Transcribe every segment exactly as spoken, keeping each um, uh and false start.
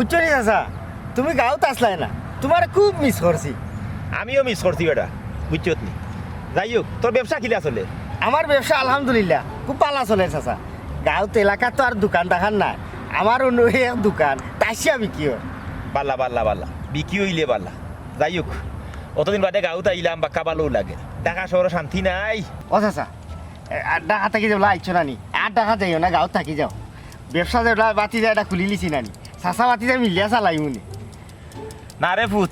বুঝছো নি চাচা, তুমি গাঁওত আছলায় না, তুমারে খুব মিস করছি। আমিও মিস করছি বেটা, বুঝছত নি? যাই হোক, তোর ব্যবসা কিলা চলে? আমার ব্যবসা আলহামদুলিল্লাহ খুব ভালা চলে চাচা। গাঁওত এলাকাত তো আর দোকান দেখার নাই, আমার অন্য এক দোকান, তাসিয়া বিকিও। বালা, বালা, বালা, বিকি অইলে বালা। যাই হোক, অতদিন বাদে গাঁওত আইলাম, বাক্কা ভালাউ লাগে। ঢাকা শহরো শান্তি নাই। ও চাচা, এ, আর ঢাকা থাকি যেবলা আইছো না নি, আর ঢাকা যাইও না, গাঁওত থাকি যাও। ব্যবসা যেবলা বাতি যায়, এটা খুলি লিছি না নি, চাচা বাতি যায় মিলিয়া চালাইমু নি। না রে পুত,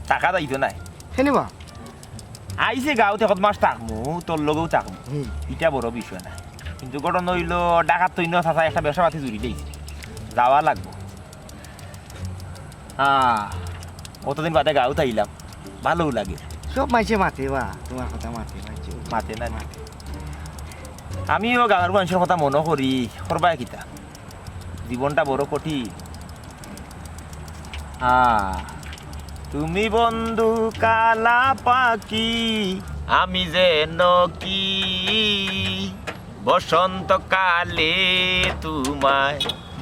থাকা যাইতো নায়। কেনে বা? আইছি গাঁওত এক মাস থাকমু, তোর লগেউ থাকমু। হুম। ইটা বড় বিষয় নায়। কিন্তু ঘটনা অইলো, ঢাকাত তো ইনো চাচা একটা ব্যবসা পাতি জুড়ি দিছে। যাওয়া লাগবো। হ্যাঁ, অতদিন বাদে গাঁওত আইলাম, ভালাউ লাগে। সব মাইনষে মাতে বা, তুমার কথা মাতে, মাইনষে মাতে না? মাতে। আমিও গাঁওর মানষর কথা মনো করি, করবায় কিতা? জীবনটা বড় কঠিন। আ, তুমি বন্ধু কালা পাখি, আমি যেন কি বসন্তকালে তোমায়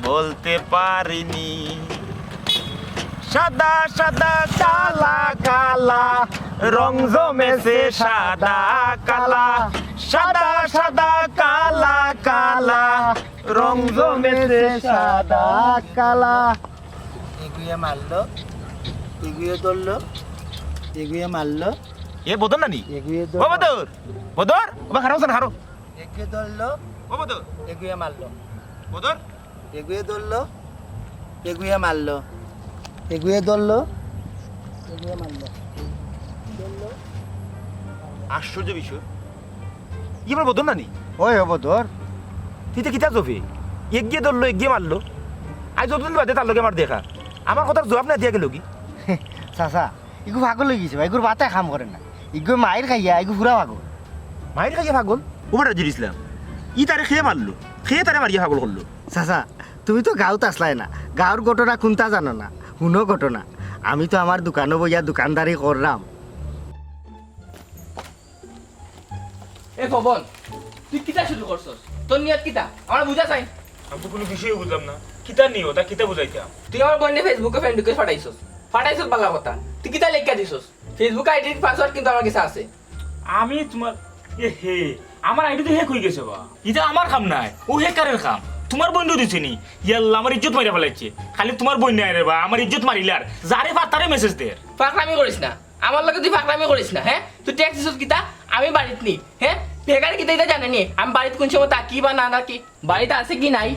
বলতে পারিনি। সাদা সাদা কালা কালা রং জমেছে সাদা কালা, সাদা সাদা কালা কালা রং জমেছে সাদা কালা। এগুয়ে মারলো, এগুয়ে ধরলো, এগুয়ে মারলো। এ বদর নানি? এগুয়ে ও ধরলো। বদর, বদর, ওবা খারাপ না, খারাপ। এগুয়ে ধরলো, ও বদর। এগুয়ে মারলো। বদর। এগুয়ে ধরলো, এগুয়ে মারলো। এগুয়ে ধরলো, এগুয়ে মারলো। আশ্চর্য বিষয়, ই আমার বদর নানি? ওই ও বদর। তুই তো কিতা জফে? এগুয়ে ধরলো, এগুয়ে মারলো। আইজ অতদিন বাদে তার লগে আমার দেখা। আমার কথার জুয়াব না দিয়া গেলো গি? চাচা, ইগু পাগল অইগেছে বা, ইগুর মাথায় কাম করে না। ইগু মাইর খাইয়া, ইগু পুরা পাগল। মাইর খাইয়া পাগল? ও বেটা রাজির ইসলাম, ই তারে কে মারলো? কে তারে মারিয়া পাগল করলো? চাচা, তুমি তো গাঁওত আছলায় না, গাঁওর ঘটনা কুনতা জানো না। হুনো ঘটনা, আমি তো আমার দোকানো বইয়া দোকানদারি কররাম। এ পবন, তুই কিতা শুরু করছস? তোর নিয়ত কিতা? আমারে বুঝা চাই। আমি তো কুনু বিষয়উ বুঝলাম না। কিতা নিয়ত, তা কিতা বুঝাইতাম? তুই আমার বইনরে Facebook-এ friend request পাঠাইছস। পাঠাইছস ভালা কথা। তুই কিতা লেখিয়া দিছস? Facebook ID-র password কিন্তু আমার গেছে আছে। আমি তুমার, এ হে, আমার ID তো hack অইগেছে বা। ইটা আমার কাম নায়, অউ hacker-এর কাম। তুমার বইনরেউ দিছে নি? ইয়াল্লা, আমার ইজ্জত মারিয়া ফালাইছে। খালি তুমার বইন নায় রে বা, আমার ইজ্জত মারিলার। যারে পার তারে message দের। ফাকরামি করিস না। আমার লগে তুই ফাকরামি করিস না, হে? তুই text দিছস কিতা? আমি বাড়িত নি, হে? Hacker-এ কিতা ইতা জানে নি? আমি বাড়িত কুন সময় থাকি বা না থাকি? বাড়িত আছি কি নাই?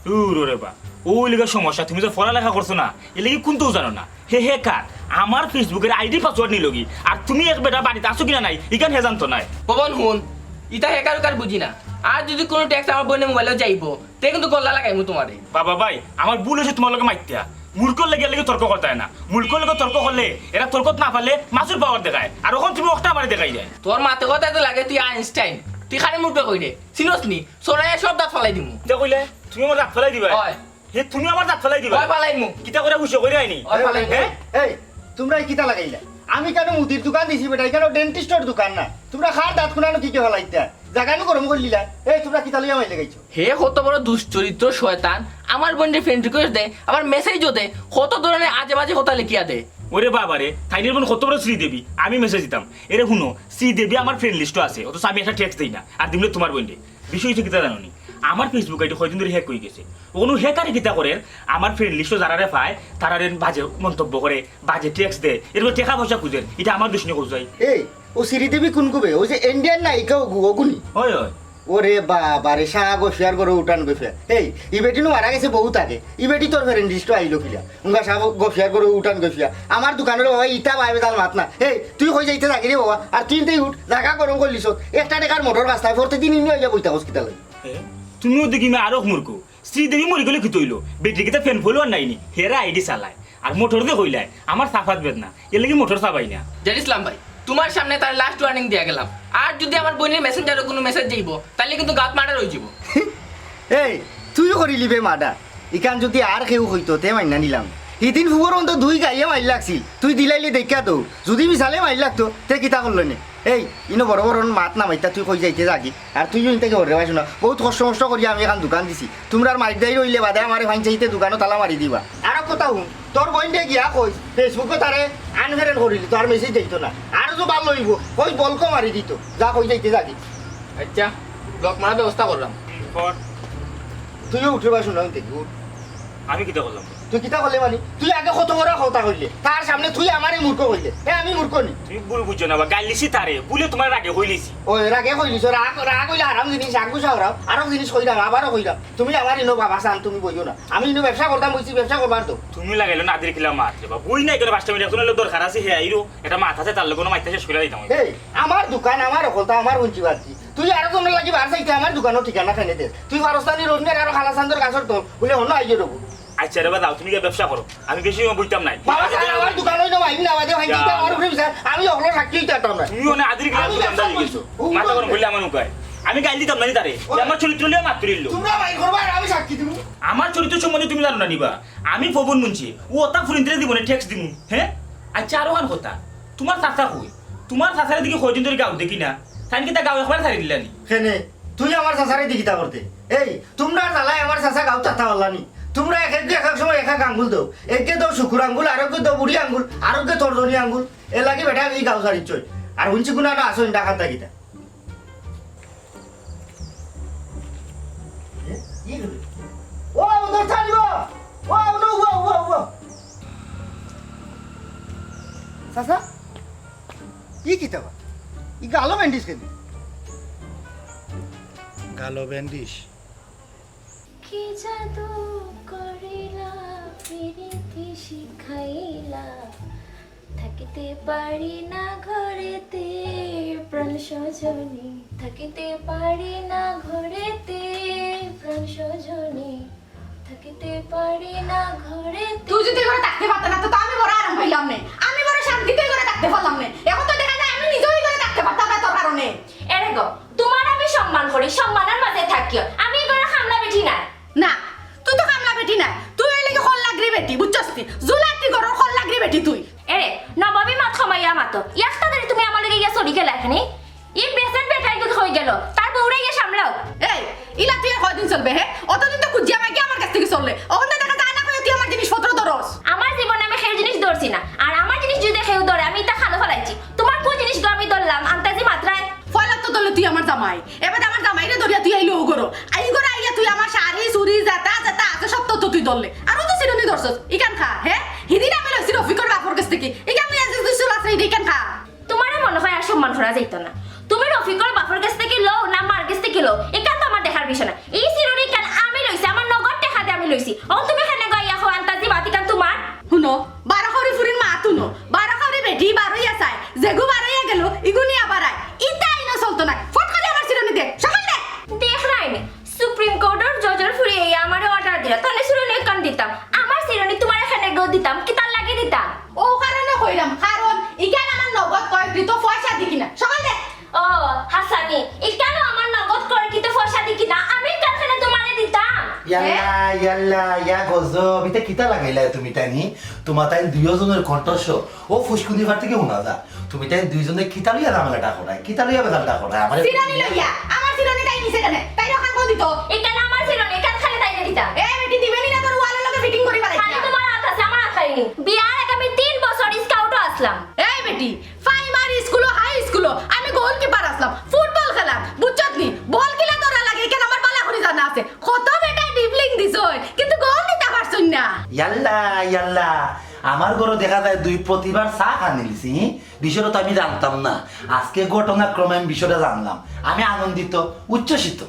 দূর ওরে বা, অউ লিগা সমস্যা। তুমি যে পড়ালেখা করছো না, এরলাগি কুন্তাউ জানো না। হে hacker, আমার Facebook-এর ID password নিলো গি, আর তুমি এক বেটা বাড়িত আছো কি না নাই, ইখান হে জানতো নায়। পবন হুন, ইতা hacker উকার বুঝি না। আর যুদি কুনু text আমার বইনর mobile-ও যাইবো, তে কিন্তু গলা লাগাইমু তুমারে। বাবা ভাই, আমার ভুল অইছে তুমার লগে মাতিয়া। মূর্খর লগে এরলাগি তর্ক করতায় না। মূর্খর লগে তর্ক করলে এরা তর্কত না পারলে মাছর power দেখায়। আর অখন তুমি অকটা আমারে দেখাইরায়। তোর মাতে কথায় তো লাগে তুই Einstein। তুই খালি মূর্খ কইরে। চিনস নি? চড়াইয়া সব দাঁত ফালাই দিমু। কিতা কইলে? তুমি আমার দাঁত ফালাই দিবায়? অয়। হে, তুমি আমার দাঁত ফালাই দিবায়? অয়, ফালাইমু। কিতা কইরা খুশি কইরায় নি? অয়, ফালাইমু। হে? এই, তুমরা ই কিতা লাগাইলা? আমি কেনে মুদির দোকান দিছি বেটা, ইখান dentist-র দোকান না। তুমরা কার দাঁত কুনানো কিকে ফালাইতা? জাগা নু গরম করিলিলা। এই, তুমরা কিতা লইয়া মাইর লাগাইছো? হে কত বড় দুশ্চরিত্র শয়তান, আমার বইনরে friend request দেয়, আবার message-ও দেয়, কত ধরনের আজে বাজে কথা লেখিয়া দেয়। ওরে বাবা রে, তাইনর বইন কত বড় শ্রীদেবী, আমি message দিতাম। এরে হুনো, শ্রীদেবী আমার friend list-ও আছে, অথচ আমি একটা text দেই না, আর দিমু তুমার বইনরে। বিষয় অইছে কিতা জানো নি? আমার Facebook ID কয়দিন ধরি hack অইগেছে। অনো hacker-এ কিতা করের, আমার friend list-ও যারারে পায়, তারারে বাজে মন্তব্য করে, বাজে text দেয়, এরপর টেকা পয়সা খুজের। ইটা আমার দুষ নি, কও চাই। এই, অউ শ্রীদেবী কুনগু বে? অউ যে Indian নায়িকা অগু, অগু নি? অয়, অয়। ওরে বাবা রে, শাহ গফিয়ার ঘরো উঠান গফিয়া। এই, ই বেটি নু মারা গেছে বউত আগে। ই বেটি তোর friend list-ও আইলো কিলা? উঙ্গা শাহ গফিয়ার ঘরো উঠান গফিয়া। আমার দোকানর বাবা ইতা বায় বেতাল মাত না। এই, তুই কই যাইতে যাগি রে বাবা? আর তুই ইনতেউ উঠ, জাগা গরম করিলিছস। একটা টেকার মোটর রাস্তায় পড়তে দিন ইনো আইয়া বইতা hospital-এ। এ, তুমিও দেখি মে আরো মূর্খ। শ্রীদেবী মরি গেলে কিতা অইলো? বেটির কিতা fan follower নাই নি? হেরা ID চালায়। আর মোটর যে কইলায়, আমার চাপাত বেদনা। এরলাগি মোটর চাবাই না। জেড ইসলাম ভাই, তুমার সামনে তারে last warning দিয়া গেলাম। আর যুদি আমার বইনর Messenger-ও কুনু message যাইবো, তাইলে কিন্তু গাত murder অইযিবো। এই, তুইও করিলি বে murder। ইখান যুদি আর কেউ কইতো, তে মাইন্না নিলাম। হিদিন ফুয়র অন্তত দুই গাইয়ে মাইর লাগছিল। তুই দিলাইলে দেখিয়া দৌড়। যুদি মিছালে মাইর লাগতো, তে কিতা করলো নে? এই, ইনো বড় বড় মাত না মাতিয়া তুই কই যাইতে যাগি। আর তুই ইন থাকি হররে ভাই শুনা, বউত কষ্ট মষ্ট করিয়া আমি এখান দোকান দিছি। তুমরার মাইর দাইর অইলে বাদে আমারে ফাইন চাইতে দোকানো তালা মারি দিবা। আরো কথা হুন, তোর বইনরে গিয়া কই, Facebook-ও তারে আনফ্রেন্ড করিলি, তার মেসেজ দিত না। আরো যে ভালা অইবো, কই ব্লকও মারি দিত। যা কই যাইতে যাবি। আচ্ছা, ব্লক মারার ব্যবস্থা করলাম। কর। তুইও উঠে বা শোনা দেখি, উঠ। আমি কিতা করলাম? তুই কিতা করলে মানে? তুই আগে কত বড় কথা কইলে, তার সামনে তুই আমারে মূর্খ কইলে। এ, আমি মূর্খ নি? তুমি ভুল বুঝছো না বা, গাইলিছি তারে, ভুলে তুমার রাগে কইলিছি। ওই রাগে কইলিছ, রাগ, রাগ অইলে হারাম জিনিস, রাগ গুছা হারাম। আরো জিনিস কইলাম, আবারও কইলাম। তুমি আমার ইনো বাবা চান, তুমি বইও না। আমি ইনো ব্যবসা করতাম বইছি, ব্যবসা করবার তো। তুমি লাগাইলো নাদির কিলা মাত রে বা। বই নাই কেন পাঁচটা মিনিট, এখন হলো দরকার আছে, হে আইরো। এটা মাত আছে, তার লগে কোনো মাইতা শেষ করে দিতাম। এই, আমার দোকান, আমার অকলতা, আমার হুঞ্চি বাদ দি। তুই আরো জনের লাগি বার চাইতে আমার দোকানও ঠিকানা খানে দে। তুই ফারস্তানি রোজনের আরো খালাসান্দর গাছর তল, বলে হনো আইয়ে রবো। আচ্ছা রে বা, যাও, তুমি গিয়া ব্যবসা করো। আমি বেশি সময় বইতাম নাই। বাবা, স্যার, আমার দোকান হইলো ভাই, না বাদে ভাই, যাও। আমি অকল সাক্ষী হইতে পারতাম না। তুমি অনে আদির কিলা আমি দোকানদার ব্যবসা হয়ে গেছো। করছি। মাথা গরম করলে আমার উপায়। আমি গাইল দিতাম না নি তারে। ও, যে আমার চরিত্র লইয়া মাত তুলিল। তোমরা বাইর করবা আর আমি সাক্ষী দিব। আমার চরিত্র সম্বন্ধে তুমি জানো না নি বা। আমি পবন মুন্সি। ও ওটা ফুরিন্তরে দিব না, ট্যাক্স দিমু। হ্যাঁ? আচ্ছা, আরো খান কথা। তুমার চাচা কই? তুমার চাচারে দেখি কয়দিন ধরি গাঁও দেখি না। তাইন কিতা গাঁও একবার ছাড়ি দিলা নি? কেনে? তুই আমার চাচারে দি কিতা করতে? এই, তুমরার জ্বালায় আমার চাচা গাঁও থাকতা পারলা নি। তুমরা এক একগে এক এক সময় এক এক আঙ্গুল দেও। একগে দেও শুকুর আঙ্গুল, আরোগগে দেও বুড়ি আঙ্গুল, আরোগগে তর্জনী আঙ্গুল। এর লাগি বেটা আমি গাঁও ছাড়িচ্ছই। আর হুনছি কুনা না আসো ইন্ডা খাতা কিতা। এ, কি হলো? ও, উদর ছাড়িব। ও, উদর, ও, ও, ও। চাচা, ই কিতা বা? ই গালো ব্যান্ডেজ কেনে? গালো ব্যান্ডেজ। কি জাদু করিলা, পিরিতি শিখাইলা, থাকিতে পারি না ঘরেতে প্রাণ সজনী, থাকিতে পারি না ঘরেতে প্রাণ সজনী, থাকিতে পারি না ঘরেতে। তুই যদি ই ঘরে থাকতে পারতে না, তো, তো আমি বড় আরাম পাইলাম নে, আমি বড় শান্তিতে ই ঘরে থাকতে পারলাম নে। এখন তো দেখা যায় আমি নিজেও ই ঘরে থাকতে পারতাম না তোর কারণে। এরে গো, তুমার আমি সম্মান করি, সম্মানর মাঝে থাকিও। আমি ই ঘরর কামলা বেটি না। না, তুই তো কামলা বেটি না, তুই অইলে কি খল লাগরি বেটি, বুঝছস নি? জুলাতি ঘরর খল লাগরি বেটি তুই। এরে, নবাবী মাত কমাইয়া মাতো। একটা ধরে তুমি আমার লগে গিয়া চলি গেলা এখানে। ই বেসেন্ট বেটাই গুদ কই গেল? তার বউরে গিয়া সামলাও। এই, ইলা তুই আর কয়দিন চলবে, হে? অতদিন তো খুঁজিয়া মাগি আমার কাছ থাকি চললে। অখন তো দেখা যায় না কই তুই আমার জিনিসপত্র ধরস। আমার জীবনে আমি কেউর জিনিস ধরছি না। আর আমার জিনিস যদি কেউ ধরে, আমি ইতা খালো ফালাইছি। তুমার কোন জিনিস গো আমি ধরলাম? আন্তাজি মাতরায়। পয়লা তো ধরলে তুই আমার জামাই। এবার আমার জামাইরে ধরিয়া তুই আইলে ও ঘরো। আই ঘরো আইয়া তুই আমার শাড়ি, চুড়ি, জেতা, জেতা আছে সব তো তুই ধরলে। আর ও তো চিরুনি ধরছস। ইখান খা, হে? হিদিন আমি লইছি রফিকর বাপর কাছ থাকি। ইখান লইয়া যে তুই চুল আছে, ইখান খা। তুমারে মনে হয় আর সম্মান করা যাইতো না। তুমি রফিকর বাপর কাছ থাকি লও না মার কাছ থাকি লও, ইখান তো আমার দেখার বিষয় না। ই চিরুনি ইখান আমি লইছি, আমার নগদ টেকা দিয়া আমি লইছি। অখন তুমি কেনে গো আইয়া কও আন্তাজি মাত ইখান তুমার? হুনো, বারো খাউরি ফুরির মাত হুনো, বারো খাউরি বেটি বারইয়া চায়, যেগু বারইয়া গেল, ইগু নিয়া বারায়। ইতা ইনো চলতো নায়। ফট করি আমার চিরুনি দে, সকাল দে। দেখরায়নি, সুপ্রিম কোর্টর জজর ফুরি আইয়া আমারে অর্ডার দিলা, তাইলে চিরুনি ইখান দিতাম। আমার চিরুনি তুমারে কেনে গো দিতাম, কিতার লাগি দিতাম? ও কারণে কইলাম, কারণ ইখান আমার নগদ ক্রয়কৃত পয়সা দি কিনা। সকাল দে। ও, হাসানি, ইখানও আমার নগদ ক্রয়কৃত পয়সা দি কিনা, আমি ইখান কেনে তুমারে দিতাম? ইয়াল্লা, হ্যাঁ? ইয়াল্লা, ইয়া গজব, ইতা কিতা লাগাইলা তুমি তাইন? তুমরা তাইন দুইওজনর কণ্ঠস্বর ও ফুসকুনি ফার থাকি হুনা যায়। তুমি তাইন দুইজনে কিতা লইয়া ঝামেলাটা করায়, কিতা লইয়া বেজালটা করায়? আমারে চিরুনি লইয়া, আমার চিরুনি তাই নিছে কেনে? তাইর অখান কই দিত? ইখান আমার চিরুনি, ইখান খালি তাইরে দিতাম। এ বেটি, দিবে নি না তোর ওয়ালের লগে ফিটিং করি বানাই। খালি তুমার আত আছে, আমার আত খালি নি। বিয়ার আগে আমি তিন বছর স্কাউটও আছলাম। এই বেটি, প্রাইমারি স্কুলো, হাই স্কুলো আমি গোলকিপার আছলাম, ফুটবল খেলাত, বুঝছত নি? বল কিলা ধরা লাগে, ইখান আমার বালা করি জানা আছে। কত বেটায় ড্রিবলিং দিছইন, কিন্তু গোল দিতা পারছইন না। ইয়াল্লা, ইয়াল্লা, আমার ঘরো দেখা যায় দুই প্রতিভার চা খানি লিছি, হি? বিষয়টা তো আমি জানতাম না। আজকে ঘটনাক্রমে আমি বিষয়টা জানলাম। আমি আনন্দিত, উচ্ছ্বসিত।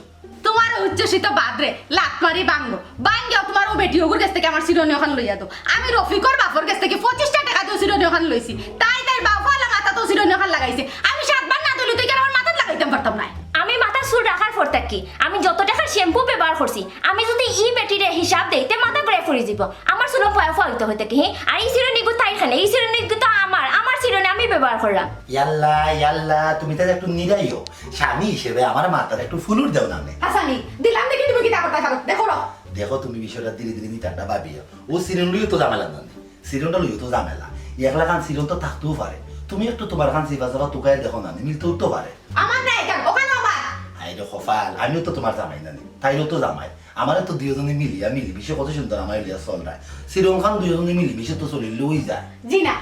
তুমার উচ্ছ্বসিত বাদ রে, লাত মারি ভাঙ্গো। ভাঙ্গিয়া তুমার ও বেটি ওগুর গেছ থাকি আমার চিরুনি অখান লইয়া দেও। আমি রফিকর বাপর গেছ থাকি পঁচিশটা টেকা দিয়া চিরুনি অখান লইছি। তাই তাইর বাপ আলা মাথাত চিরুনি অখান লাগাইছে। আমি সাতবার না ধইলে তো ইখান আমার মাথাত লাগাইতাম পারতাম নায়। আমি মাথাত চুল রাখার পর থাকি আমি যত টেকার শ্যাম্পু ব্যবহার করছি, আমি যদি ই বেটিরে হিসাব দেই, তে মাথা ঘুরাই পড়ি যিবো। আমার চুলো পয়া পয়া অইতে অইতে কি, হি? আর ই চিরুনিগু তাইর কেনে, ই চিরুনিগু তো আমার, আমার চিরুনি আমি ব্যবহার করলাম। ইয়াল্লা, ইয়াল্লা, তুমি তাইলে একটু নিরাইও। স্বামী হিসেবে আমার মাথাত একটু ফুলুর দেও না নে। হাসানি, দিলাম দেখি তুমি কিতা করতায় পারো, দেখো র। দেখো তুমি বিষয়টা ধীরে ধীরে নিতারটা ভাবিও। ও চিরুনি লইও তো ঝামেলা না নে। চিরুনিটা লইও তো ঝামেলা। একলা খান চিরুনি তো থাকতেও পারে। তুমি একটু তুমার খান চিপা চাপা তুকাইয়া দেখো না নে, মিলতেও তো পারে। আমার না ইখান, অখান আমার। আইরে কপাল, আমিও তো তুমার জামাই না নে। তাইরও তো জামাই। আমারে তো দুইওজনে মিলিয়া মিলিমিশে কত সুন্দর আমার লিয়া চলরায়। চিরন খান দুইওজনে মিলিমিশে তো চলিলে অই যায়। জি না,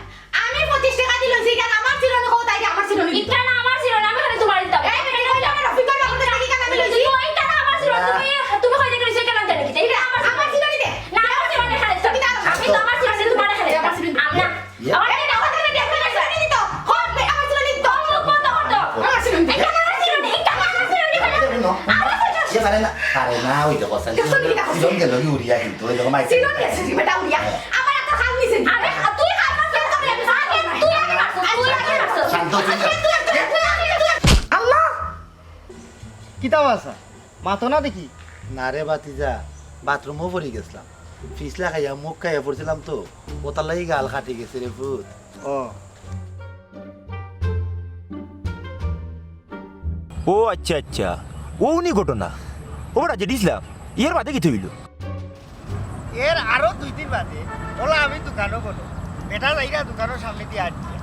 আমি পঁচিশ টেকা দিলাম, যেটা আমার চিরনি কও, তাই আমার চিরনি দিত। ইটা না আমার চিরনি, আমি খালি তুমার দিতাম। এই, এই, এই, এই, রফিকর বাবুর কাছে কি কানা মিলে? জি, ওইটা না আমার চিরনি, তুমি, তুমি কই দেখে নিছো কেন জানি কি? এটা আমার, আমার চিরনি দে। না, আমার চিরনি খালি দিতাম। আমি তো আমার চিরনি তুমার খালি দিতাম। আমার চিরনি। ইয়ে। আমার এই দেখো, তুমি দেখো, আমার চিরনি দিত। কই, আমার চিরনি দিত। মুখ বন্ধ কর তো। আমার চিরনি দিত। এটা আমার চিরনি, এটা আমার চিরনি। আরে, আরে, না, আরে না, ওই দেখো, চিরন গেল কি উড়িয়া কিন্তু, ওই দেখো, মাইক। চিরন গেছে কি বেটা উড়িয়া? হ্যাঁ। আমার একটা খাল নিছে। আরে, তুই খাল মারছিস, আমি খাল মারছি। তুই আগে মারছিস, তুই আগে মারছিস। শান্ত, তুই যা। আল্লাহ! কিতা বাসা? মাতো না দেখি? না রে ভাতিজা, বাথরুমো পড়ি গেছলাম। ফিছলা খাইয়া মুখ খাইয়া পড়ছিলাম তো, ওটার লাগি গাল কাটি গেছে রে পুত। ও। ও আচ্ছা আচ্ছা, অউ নি ঘটনা। ও বেটা, যেটা ইসলাম, এর বাদে কিতা অইলো? এর আরো দুই দিন বাদে ওলা আমি দোকানো গেলাম। বেটা যাইরা দোকানর সামনেদি আটকিয়া।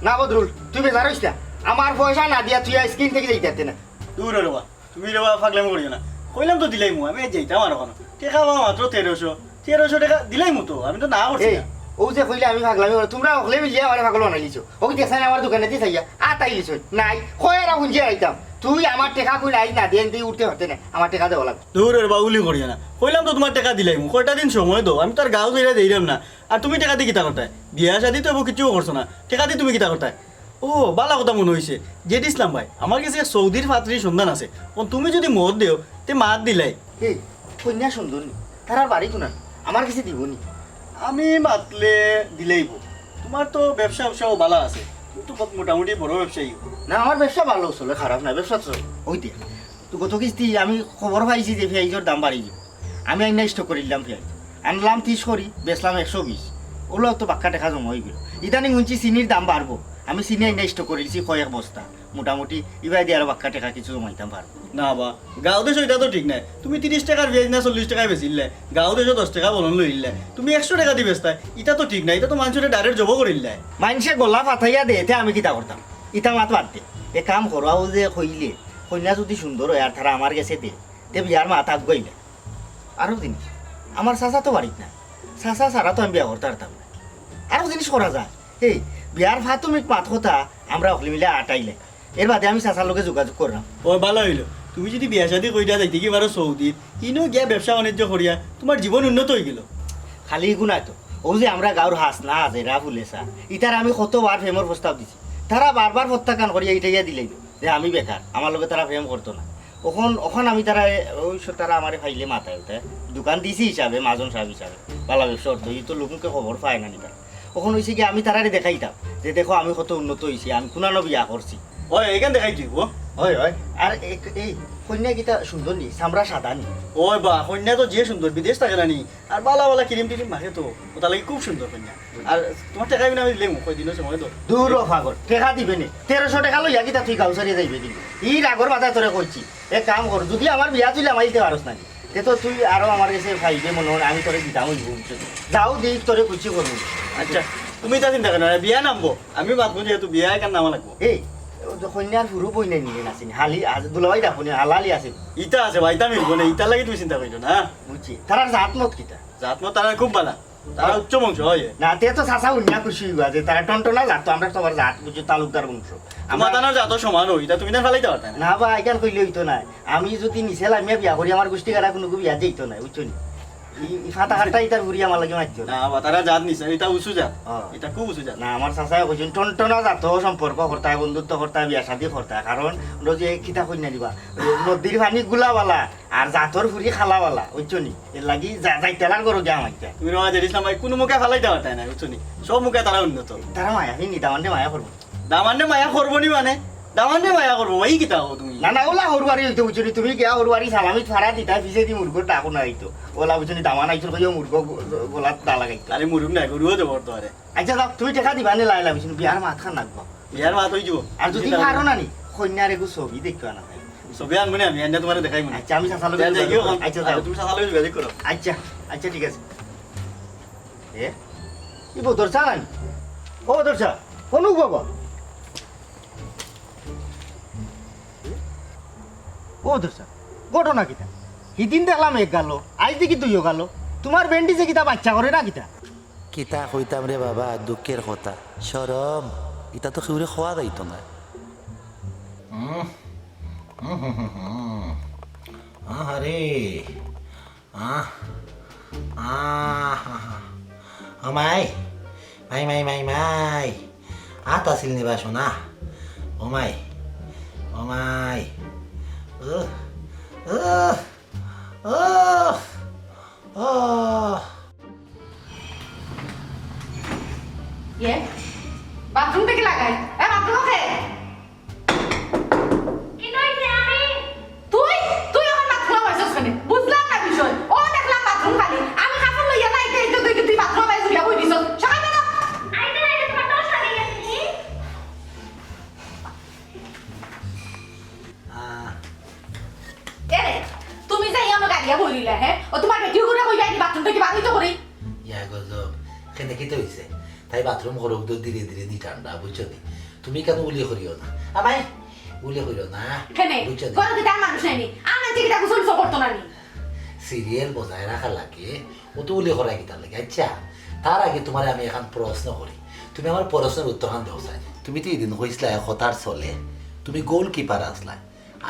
না বদরুল, তুই বেজার অইস না। আমার পয়সা না দিয়া তুই আইজকিন থাকি যাইতে পারতে না। দুরো রে বা, তুমি রে বা পাগলামি করিও না। কইলাম তো দিলাইমু, আমি আইজ যাইতাম আর অখন। টেকা পাও মাত্র তেরোশো, তেরোশো টেকা দিলাইমু তো, আমি তো না করছি এই, না। অউ যে কইলে আমি পাগলামি করি, তুমরা অকলে মিলিয়া আমারে পাগল বানাইলিছো। অউ দেখছনি আমার দোকানেদি চাইয়া, আতাইলিছো। নাই, কই আর হুনছি আইতাম। তুই আমার টেকা কই নাই না, দেন দি উঠতে পারতে না, আমার টেকা দেওয়া লাগবো। দুরো রে বা, উলি করিও না। কইলাম তো তুমার টেকা দিলাইমু, কয়টা দিন সময় দেও, আমি তো আর গাঁও যাইরা যাইরাম না। আর তুমি টেকা দি কিতা করতায়? বিয়া শাদি তো এবো কিচ্ছু করছো না, টেকা দি তুমি কিতা করতায়? ও, বালা কথা মনো অইছে। জেড ইসলাম ভাই, আমার গেছে এক সৌদির পাত্রীর সন্ধান আছে। অখন তুমি যুদি মত দেও, তে মাত দিলাই। এই, কইন্যা সুন্দর নি? তারার বাড়ি কুনান? আমার গেছে দিবো নি? আমি মাতলে দিলাইবো। তুমার তো ব্যবসা-ব্যবসাও বালা আছে। তুমি তো মোটামুটি বড় ব্যবসায়ী। না, আমার ব্যবসা বালা চলে, খারাপ না, ব্যবসা চলে। অউ দে। তো গত কিস্তি আমি খবর পাইছি যে পিয়াইজর দাম বাড়ি গেছে। আমি আইনা স্টক করিলাম পিয়াইজ। আনলাম তিশ করি, বেচলাম একশো বিশ। অউলাও তো বাক্কা টেকা জমা অইগেলো। ইদানিং হুনছি চিনির দাম বাড়বো। আমি চিনি আইনা স্টক করিলিছি কয়েক বস্তা। মোটামুটি ইবায়দি আরো বাক্কা টেকা কিছু জমাইতাম পারবো। না বা, গাঁও দেশো ইটা তো ঠিক নায়। তুমি তিরিশ টেকার পিয়াইজ না চল্লিশ টেকায় বেচিলায়, গাঁও দেশো দশ টেকা বলন লইলায়, তুমি একশো টেকা দি বেচতায়, ইটা তো ঠিক নায়, ইটা তো মানষরে direct জবো করিলায়। মানষে গলা ফাটাইয়া দে, তে আমি কিতা করতাম? ইতা মাত বাদ দে। এক কাম করো, অউ যে কইলে, কইন্যা যুদি সুন্দর অয় আর তারা আমার গেছে দে, তে বিয়ার মাত আগুয়াইলা। আরো জিনিস, আমার চাচা তো বাড়িত না, চাচা ছাড়া তো আমি বিয়া করতাম পারতাম না। আরো জিনিস করা যায়, এই বিয়ার প্রাথমিক মাত কথা আমরা অকলে মিলে আটাইলে, এর বাদে আমি চাচার লগে যোগাযোগ কররাম। ও, বালা অইলো, তুমি যুদি বিয়া শাদি করিয়া যাইতে গি পারো সৌদিত, ইনো গিয়া ব্যবসা বাণিজ্য করিয়া তুমার জীবন উন্নত অইগেলো। খালি ইগু নায় তো, অউ যে আমরা গাঁওর হাসনা, হাজেরা, ফুলেছা, ইতারে আমি কতবার প্রেমর প্রস্তাব দিছি, তারা বারবার প্রত্যাখ্যান করিয়া ইটাইয়া দিলাইলো। যে আমি বেকার, আমার লগে তারা প্রেম করতো না। অখন, অখন আমি তারা, অউ স-, তারা আমারে পাইলে মাতায় উঠায়। দোকান দিছি হিসাবে, মাজন সাব হিসাবে। বালা ব্যবসা করতো, ই তো লোকমুখে খবর পায় না নি তারা। অখন অইছে কি আমি তারারে দেখাইতাম যে দেখো আমি কত উন্নত অইছি, আমি কুনানো বিয়া করছি। অয়, ইখান দেখাই দিবো। অয়, অয়। আর এক-, এই কইন্যা কিতা সুন্দর নি, চামড়া সাদা নি? অয় বা, কইন্যা তো যে সুন্দর, বিদেশ থাকে না নি? আর বালা বালা ক্রিম টিরিম মাখে তো, অটার লাগি খুব সুন্দর কইন্যা। আর তুমার টেকা বিনা আমি দিলাইমু, কয়দিনর সময় দেও। দুরো পাগল, টেকা দিবে নি? তেরোশো টেকা লইয়া কিতা তুই গাঁও ছাড়িয়া যাইবে কিন্তু? ই রাগর মাথায় তোরে কইছি, এক কাম কর, যুদি আমার বিয়া তুই লামাইতে পারস না, তে তো তুই আরো আমার গেছে পাইবে মনো অয়, আমি তোরে দিতাম অইবো, বুঝছো? যাও দি তোরে খুশি করমু। আচ্ছা, তুমি ইতা চিন্তা করো না, বিয়া নামবো, আমি মাতমু যেহেতু বিয়া ইখান নামা লাগবো। এই, অউ যে কইন্যার হুরু বইন নাই নি, আছে নি? হালি আছে, দুলাভাই ডাকো নি, হালালি আছে। ইতা আছে বা, ইতা মিলবো না, ইতার লাগি তুমি চিন্তা করিও না। বুঝছি, তারার জাত মত কিতা? জাত মত তারা খুব বালা। তারা উচ্চ বংশ, অয়। না, তে তো চাচা হুনিয়া খুশি অইবা যে তারা টনটনা জাত, তো আমরা তো আবার জাত বুঝি তালুকদার বংশ। আমরা তানর জাতর সমান অই, ইতা তুমি না ফালাইতা পারতায় না। না বা, ইখান কইলে অইতো নায়। আমি যুদি নিচে লামিয়া বিয়া করি, আমার গুষ্টি গাড়া কুনুগু বিয়া যাইতো নায়, বুঝছো নি? ই, ই ফাটা কাটা ইতার বুড়ি আমার লাগি মাতিও না। না বা, তারা জাত নিচে, ইতা উঁচু জাত। অ। ইতা খুব উঁচু জাত। না, আমার চাচায় কইছইন, টনটনা জাত, সম্পর্ক করতায়, বন্ধুত্ব করতায়, বিয়া শাদি করতায়। কারণ অউ যে কিতা কইন্যা দিবা, নদীর পানি গুলা বালা, আর জাতর ফুরি খালা বালা, বুঝছো নি? এর লাগি যা-, যাইতালার ঘরো গিয়া মাইতা। তুমি রওয়া জেড ইসলাম ভাই, কুনু মুখে ফালাইতা পারতায় না, বুঝছো নি? সব মুখে তারা উন্নত। তারা মায়া, হি নি, দামান্দে মায়া করবো। দামান্দে মায়া করবো নি মানে? দামান্দে মায়া করবো, ভাই, কিতা কও তুমি? না, না, অউলা হুরুয়ারি অইতো, বুঝছো নি? তুমি গিয়া হুরুয়ারি সালামিত ফাড়া দিতায়, পিছেদি মুরগর ডাকও না অইতো। অউলা, বুঝছো নি? দামান আইছইন কইয়া মুরগ গ-, গলাত দা লাগাইতো। আরে মুরগ নায়, গরুও জবো করতো পারে। আচ্ছা, যাও, তুমি টেকা দিবানে লাইলা, বুঝছো নি? বিয়ার মাত খান লাগবো। বিয়ার মাত অই যিবো। আর যুদি পারো না নি, কইন্যার এগু ছবি দেখিও না ভাই। ছবি আনমু নে আমি, আনিয়া তুমারে দেখাইমু নে। আচ্ছা, আমি চাচার লগে যোগাযোগ করমু। আচ্ছা, যাও। তুমি চাচার লগে যোগাযোগ করো। আচ্ছা, আচ্ছা, ঠিক আছে। এ? ই বদর চা নানি? ও বদর চা, অনু বাবা। ও বদর চা, ঘটনা কিতা? হিদিন দেখলাম এক গালো, আইজ দেখি দুইও গালো। তুমার বেন্ডি যে কিতা বাচ্চা করে না কিতা? কিতা কইতাম রে বাবা, দুঃখের কথা। শরম, ইতা তো কেউরে কওয়া যাইতো না। উম, উম, হুম, হুম, হুম। আহারে, আহ, আহ, আহ। ও মাই, মাই, মাই, মাই, মাই। আত আছিল নি বা সোনা? ও মাই, ও মাই। উহ, উহ, উহ, উহ। ইয়ে, বাথরুম থাকি লাগাই। এ, বাথরুম আছে? কিতা অইছে আমি? তুই, তুই আমার বাথরুমো বইছস কেনে? বুঝলাম না বিষয়। ও দেখলাম বাথরুম খালি। আমি কাপড় লইয়া না, ইতে, ইতে, তুই, তুই বাথরুমো বইয়া ঘুরিয়া বই দিছস। সকাল বেলা। আইতে না, আইতে তোমার দশ বাজি গেছে নি? আহ। এরে, তুমি যাইয়া আমার গাড়িয়া বই রইলা, হে? ও তোমার বেটিও করে কইবা, এই বাথরুম থাকি বার অইতো করি। ইয়া গজব, কেনে কিতা অইছে? তাই বাথরুম করুক তো ধীরে ধীরে নি ঠান্ডা, বুঝছো নি? তুমি কেনে উলি করিও না। আমায় উলি করিও না। কেনে? বুঝছো নি? ঘরো কিতা মানুষ নাই নি? আমার যে কিতা গোসল উসল করতো না নি? সিরিয়াল বজায় রাখা লাগে, ও তো উলি করায় কিতার লাগি। আচ্ছা, তার আগে তোমারে আমি এখান প্রশ্ন করি। তুমি আমার প্রশ্নর উত্তর খান দেও চাই। তুমি তো ইদিন কইছলায় কথার চলে, তুমি গোলকিপার আছলায়।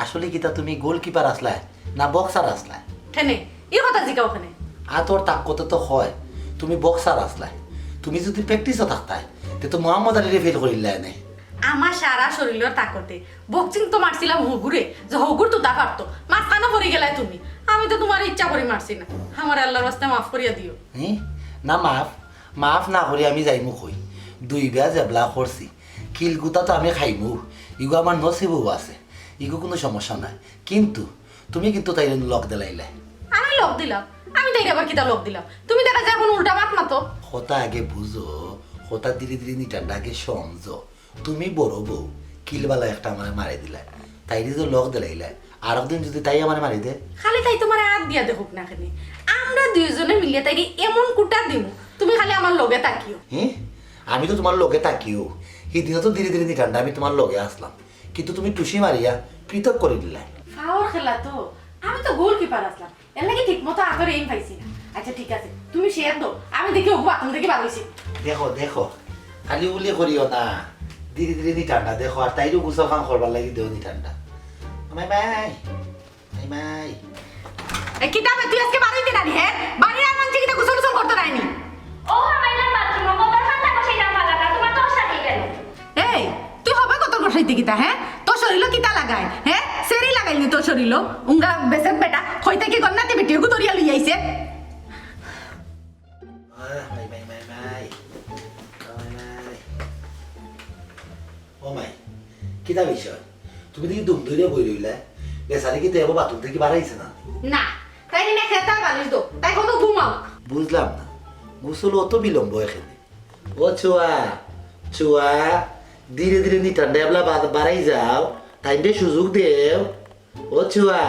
আসলে কিতা তুমি গোলকিপার আছলায় না বক্সার আছলায়? কেনে? ই কথা জিকাও কেনে? আতর তাকতে তো কয়, তুমি বক্সার আছলায়। তুমি যুদি প্র্যাকটিসো থাকতায়, তে তো মোহাম্মদ আলীরে ফেল করিলায় নে। আমার সারা শরীলর তাকতে। বক্সিং তো মারছিলাম হগুরে, যে হগুর তুতা পারতো। মাঝখানো পড়ি গেলায় তুমি। আমি তো তোমারে ইচ্ছা করি মারছি না। আমারে আল্লার ওয়াস্তে মাফ করিয়া দিও। হি? না মাফ, মাফ না করি আমি যাইমু কই? দুই বিয়া যেবলা করছি, কিলগুতা তো আমি খাইমু, ইগু আমার নসিবো আছে, ইগু কুনু সমস্যা নাই। কিন্তু তুমি কিন্তু তাইরে লগ দিলাইলায়। আমি লগ দিলাম? আমি তাইরে আবার কিতা লগ দিলাম? তুমি দেখা যায় অখন উল্টা মাত মাতো। কথা আগে বুঝো, কথা ধীরে ধীরে নি ঠান্ডা আগে সমঝো। তুমি বড় বউ, কিলবালা একটা আমারে মারি দিলায়, তাইরে যে লগ দিলাইলায়, আরক দিন যুদি তাই আমারে মারি দে। খালি তাই তোমারে আত দিয়া দেখুক না কেনে? আমরা দুইজনে মিলিয়া তাইরে এমন কুটা দিমু, তুমি খালি আমার লগে থাকিও। হি? আমি তো তোমার লগে থাকিও। হিদিনও তো ধীরে ধীরে নি ঠান্ডা আমি তোমার লগে আছলাম, কিন্তু তুমি টুসি মারিয়া পৃথক করি দিলায়। ফাওর খেলা তো, আমি তো গোলকিপার আছলাম, এর লাগি ঠিক মতো আতর এইম পাইছি না। আচ্ছা ঠিক আছে, তুমি শেয়ার দাও, আমি দেখি ওগু বাথরুম থাকি বার অইছি। দেখো, দেখো, খালি উলি করিও না, ধীরে ধীরে নি ঠান্ডা দেখো, আর তাইরও গোসল খান করবার লাগি দেও নি ঠান্ডা। মাই মাই, মাই মাই। এ কিতা বে, তুই আজকে বাড়িত দিনা নি, হে? বাড়ির আর মানষে কিতা গোসল উসল করতো নায় নি? ও, আমার না বাথরুম, কতর খান থাকো সেইটা ভালো না, তোমার তো অশান্তি কেন? এই, তুই হবা কতর বসাইতে কিতা, হে? তোর শরীলো কিতা লাগায়, হে? সেরি লাগাইল নি তোর শরীলো? উঙ্গা বেসেত বেটা, কইতে কি গন্নাতে বেটিও গুদরিয়া লই আইছে? আহ, মাই, মাই, মাই, মাই। মাই, মাই। ও মাই, কিতা বিষয়? তুমি দেখি দুম ধরিয়া বই রইলায়। বেচারি কিতা এবো বাথরুম থাকি বারাইছে না? না, তাইরে না খেতার বালিশ দো, তাই কতো ঘুমাও। বুঝলাম না, গোসল অত বিলম্ব এখানে। ও চুয়া, চুয়া, ধীরে ধীরে নি ঠান্ডা এবলা বা-, বারাই যাও, তাইরে সুযোগ দেও। ও চুয়া।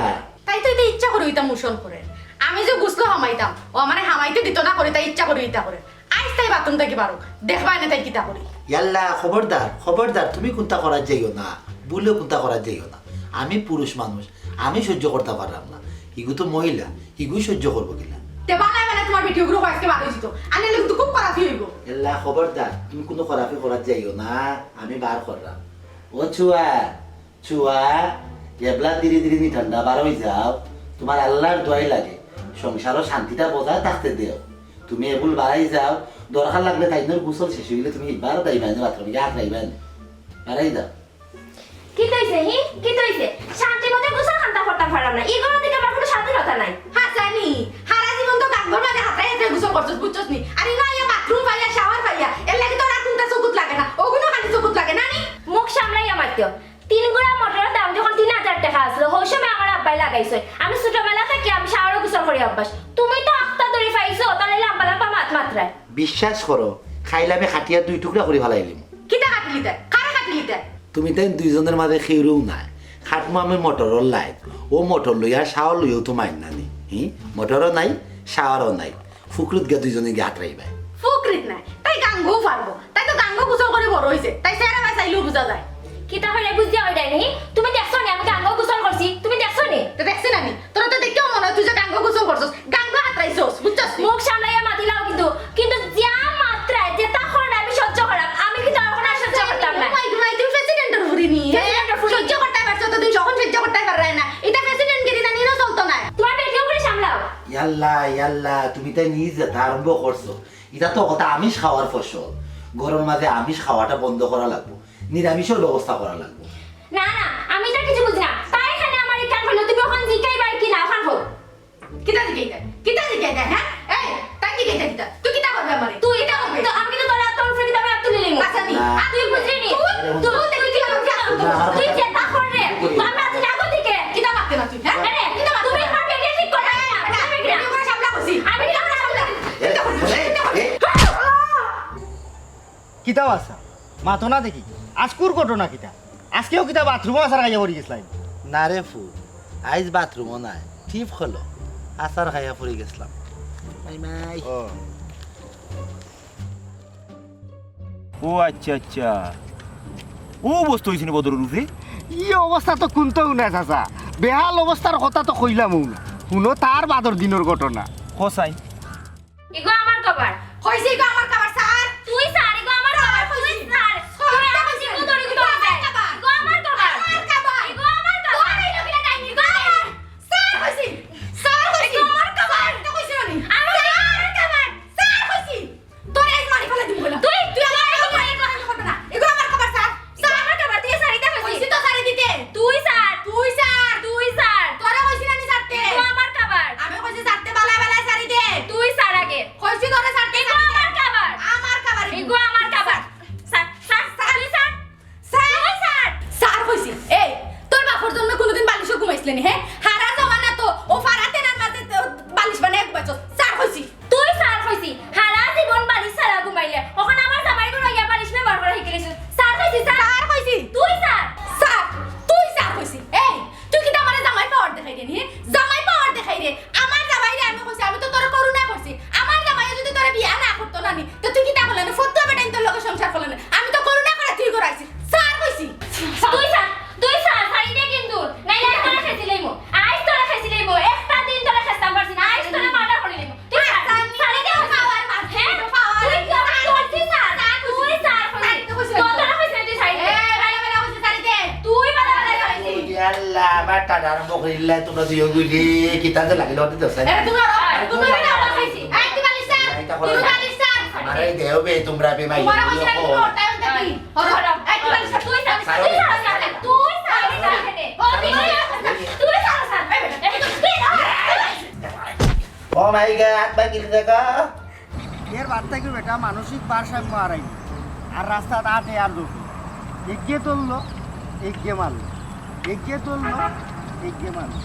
তাই তো ইতা ইচ্ছা করি ইতা মোশন করে। আমি যে গোসলো হামাইতাম, ও আমারে হামাইতে দিতো না করি, তাই ইচ্ছা করি ইতা করে। আইজ তাই বাথরুম থাকি বারুক, দেখবায় নে তাই কিতা করি। ইয়াল্লা, খবরদার, খবরদার, তুমি কুন্তা করাত যাইও না, ভুলেও কুন্তা করাত যাইও না। আমি পুরুষ মানুষ, আমি সহ্য করতাম পাররাম না। ইগু তো মহিলা, ইগু সহ্য করবো কিলা? তে বালায় বালায় তোমার বেটি ওগুলো আজকে বার অইছি তো, আনে লোক তো খুব খারাপ অইবো। ইয়াল্লা, খবরদার, তুমি কুনু খারাপি করাত যাইও না, আমি বার কররাম। ও চুয়া, চুয়া, এবলা ধীরে ধীরে নি ঠান্ডা বার অই যাও। তোমার আল্লার দোয়াই লাগে, সংসারো শান্তিটা বজায় থাকতে দেও। তুমি এবুল বারাই যাও, দরকার লাগলে তাইনর গোসল শেষ অইলে তুমি বারো দাইবায় নে, বাথরুমে গিয়া আত রাইবায় নে। বারাই যাও। কিতা অইছে, হি? কিতা অইছে? শান্তি মতো গোসল খান্তা করতাম পাররাম না। ই ঘরো থাকি আমার কুনু স্বাধীনতা নাই। হাছানি, হারা জীবন তো গাঙ্গর মাঝে হাতরাই হাতরাই গোসল করছস, বুঝছস নি? আর ইনো আইয়া বাথরুম পাইয়া, শাওয়ার পাইয়া, এর লাগি তোর আর কুন্তা চকুত লাগে না। ওগুলো খালি চকুত লাগে না নি? মুখ সামলাইয়া মাতিও। তিন গুড়া মোটরর দাম যখন তিন হাজার টেকা আছিল, হউ সময় আমার আব্বায় লাগাইছে। আমি ছোটবেলা থাকি আমি শাওয়ারো গোসল করি অভ্যাস। তুমি তো আখতা ধরি পাইছো, তাইলে লাম্বা লাম্বা মাত মাতরায়। বিশ্বাস করো, খাইলে আমি খাটিয়া দুই টুকরা করি ফালাইলিমু। কিতা কাটিলিতায়? কারে কাটিলিতায়? তুমি তাইন দুইজনর মাঝে কেউরেউ নাই। খাটমু আমি মোটরর লাইন। ও মোটর লইয়া শাওয়ার লইয়াও তো মাইর না নি। হি? মোটরও নাই, শাওয়ারও নাই। ফুকরিত গিয়া দুইজনে গিয়া আত রাইবায়। ফুকরিত নাই, তাই গাঙ্গও পারবো। তাই তো গাঙ্গো গোসল করি বড় অইছে, তাই চেহারা বায় চাইলেও বুঝা যায়। কিতা কইলে বুঝিয়া অই যায় নি? তুমি দেখছো নি আমি গাঙ্গো গোসল করছি? তুমি দেখছো নি? তো দেখছি না নি? তোরা তো দেখিয়াও মনে তুই যে গাঙ্গো গোসল করছস, গাঙ্গো হাতরাইছস, বুঝছস? মুখ সামলাইয়া মাতিলাও কিন্তু, কিন্তু যা মাতরায়, যেতা কররায় আমি সহ্য কররাম। আমি কিন্তু অখন আর সহ্য করতাম না। মাই, মাই, তুমি প্রেসিডেন্টর ফুরি নি, হ্যাঁ? প্রেসিডেন্টর ফুরি। সহ্য করতায় পারছো, অতদিন যখন সহ্য করতায় পাররায় না। ইটা প্রেসিডেন্টগিরি না, নিরো চলতো না। তুমার বেটিও করে সামলাও। ইয়াল্লা, ইয়াল্লা, তুমি তাই নিজে তার আরম্ভ করছো। ইটা তো কথা আমিষ খাওয়ার ফসল। ঘরর মাঝে আমিষ খাওয়াটা বন্ধ করা লাগবো, নিরামিষর ব্যবস্থা করা লাগবো। না, না, আমি ইতা কিছু বুঝি না। তাই এখানে আমার ইখান কইলো, তুমি অখন জিকাইবায় কি না, অখন কও। কিতা জিকাইতায়? কিতা জিকাইতায়, হ্যাঁ? এই, তাই জিকাইতায় কিতা? তুই কিতা করবে আমারে? তুই কিতা করবে? তো আমি তো তোর আত্মার উপরে কিতা আমি আত্মা নিলাম। আচ্ছা, নি। না। আর তুই বুঝলি নি? তুই, তুই দেখি কিতা করবে? না, আমার তুই কথা যেতা কররে, তুই তো আমরা আছি আগর দিকে। কিতা মারতে না তুই, হ্যাঁ? আরে, কিতা মারতে তুমি না? আমার বেটিয়ে ঠিক করে না। এই, আমি বেটা, বেটা। তুই করে সামলা করছি। আমি কিতা করে সামলা? কিতা করবি? এই, এই, এই। কিতা বাসা? মাতো না দেখি। আজকুর ঘটনা কিতা? আজকেও কিতা বাথরুমো আছাড় খাইয়া পড়ি গেছলায়? না রে ফুত, আইজ বাথরুমো নায়, টিপ খলো, আছাড় খাইয়া পড়ি গেছলাম। মাই মাই। ও। ও আচ্ছা, আচ্ছা। অউ অবস্থা অইছে নি বদরর উপরে? ই অবস্থা তো কুন্তাউ নায় চাচা। বেহাল অবস্থার কথা তো কইলামউ না। হুনো তার বাদর দিনর ঘটনা। কও চাই। ইগু আমার কভার। কইছি ইগু আমার কভার, স্যার। তুই স্যার, ইগু আমার কভার, তুই স্যার। তুই আমার জিগু ধরি ইগু আমার কভার। ইগু আমার কভার। আমার কভার। ইগু আমার কভার। তোর এই লোকটা টাইম ইগু আমার। স্যার কইছি। স্যার কইছি। ইগু আমার কভার। তো কইছি আমি। আমার কভার। স্যার কইছি। তোরে আইজ মারি ফালাই দিমু কইলাম। তুই, তুই আমার কভার। ইগু আমার কভার, স্যার। স্যার, আমার কভার, তুই সারি দে কইছি। কইছি তো সারি দিতে। তুই স্যার। তুই স্যার। তুই স্যার। তোরে কইছি না নি সারতে? ইগু আমার কভার। আমি কইছি সারতে বালা বালা সারি দে। তুই স্যার আগে। কইছি তোরে সারতে ইগু সারি দে। আমার কভার। আমার কভার ইগু। ইগু আমার কভার। স্যার, স্যার, স্যার, তুই স্যার। Sir, sir. স্যার কইছি। এই, তোর বাপর জন্মে কুনুদিন বালিশো ঘুমাইছলে নি, হ্যাঁ? হারা জমানা তো ও ফারা তেনার মাঝে তো বালিশ বানাইয়া ঘুমাইছস। স্যার কইছি। তুই স্যার কইছি, হারা জীবন বালিশ ছাড়া ঘুমাইলে, অখন আমার জামাই ঘরো আইয়া বালিশ ব্যবহার করা শিখিলিছস। স্যার কইছি, স্যার। স্যার কইছি। তুই স্যার। স্যার, তুই স্যার কইছি। এই, তুই কিতা আমারে জামাই পাওয়ার দেখাইরে নি? জামাই পাওয়ার দেখাইরে। আমার জামাইরে আমি কইছি, আমি তো তোরে করুণা করছি। আমার জামাইয়ে যদি তোরে বিয়া না করতো না নি, তো তুই কিতা করলে না? ফতুয়া বেটাইন তোর লগে সংসার করলে না। আমি তো করুণা করে তুই করাইছি। স্যার কইছি। তুই স্যার, তুই স্যার, সারি দে কিন্তু। নাইলে আইজ তোরে খেছি লইমু। আইজ তোরে খেছি লইমু। একটা দিন তোরে খেছতাম পারছি না। আইজ তোরে মার্ডার করি লইমু। তুই স্যার, সারি দে। পাওয়ার মারছে, হ্যাঁ? পাওয়ার। তুই কি আমার করছিস স্যার? তুই স্যার কইছিস। তোর তোরে কইছিস না, তুই সারি দে। এ, বেলা বেলা কইছিস, সারি দে। তুই বেলা বেলা কইছিস। ওরে আল্লাহ, আমার টাটার বকরিল্লা, তোমরা দুইও গুলি, কিতা যে লাগিল, ওটা তো স্যার। এ, তুমি ওরা, তুমি ওরা আমার খাইছি। এই, তুই বালিশ স্যার। এই, এটা করো তুমি না। বালিশ স্যার। আরে দেও বে, তোমরা বে মাই। তোমার কইছি না, তুমি ওটাই ওটা কি? হলো, হলো। এই, তুই বালিশ স্যার, তুই স্যার, স্যার। তুই স্যার, স্যার, স্যার। ও, তুই স্যার, স্যার। এই, তুই স্যার, স্যার। এই, তুই স্যার, স্যার। ও মাই গড, আত বাকিল দেখা। এর বাদ থাকি বেটা মানসিক ভারসাম্য হারাইল। আর রাস্তাত আটে আর দৌড়ে। এগিয়ে তুললো, এগিয়ে মারলো। এগিয়ে তুললো, এগিয়ে মারলো।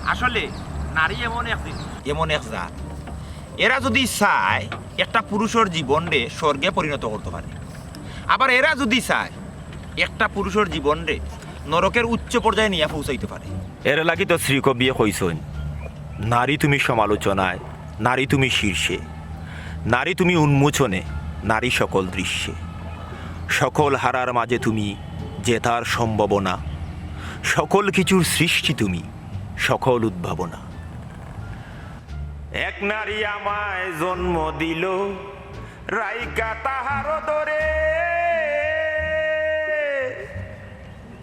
আসলে নারী এমন এক জিনিস, এমন এক জাত, এরা যদি চায় একটা পুরুষর জীবনরে স্বর্গে পরিণত করতো পারে, আবার এরা যদি চায় একটা পুরুষর জীবনরে নরকের উচ্চ পর্যায়ে নিয়া পৌঁছাইতো পারে। এর লাগি তো শ্রীকবিয়ে কইছইন, "নারী তুমি সমালোচনায়, নারী তুমি শীর্ষে, নারী তুমি উন্মোচনে, নারী সকল দৃশ্যে। সকল হারার মাঝে তুমি জেতার সম্ভাবনা, সকল কিছুর সৃষ্টি তুমি, সকল উদ্ভাবনা।" এক নারী আমায় জন্ম দিল, রাইখা তাহার দরে।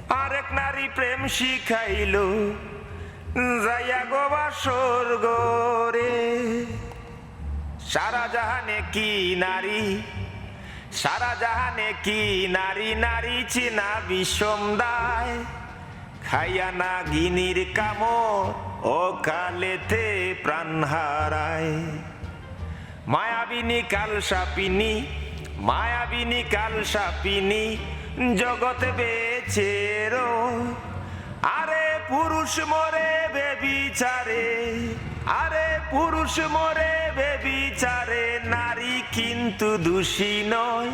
আরেক নারী প্রেম শিখাইল, যাইয়া গো বাসর ঘরে। সারা জাহানে কি নারী, সারা জাহানে কি নারী, নারী চেনা বিষম দায়। খাইয়া নাগিনীর কামড় অকালেতে প্রাণ হারায়। মায়াবিনী কালসাপিনী, মায়াবিনী কালসাপিনী, জগতে বেচেরো। আরে পুরুষ মরে বেবিচারে, আরে পুরুষ মরে বেবিচারে, নারী কিন্তু দোষী নয়।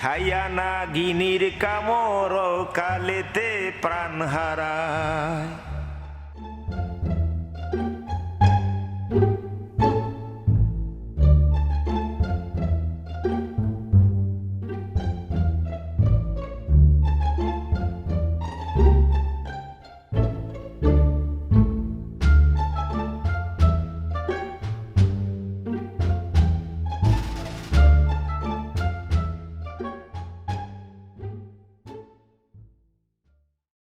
খাইয়া নাগিনীর কামড় অকালেতে প্রাণ হারায়।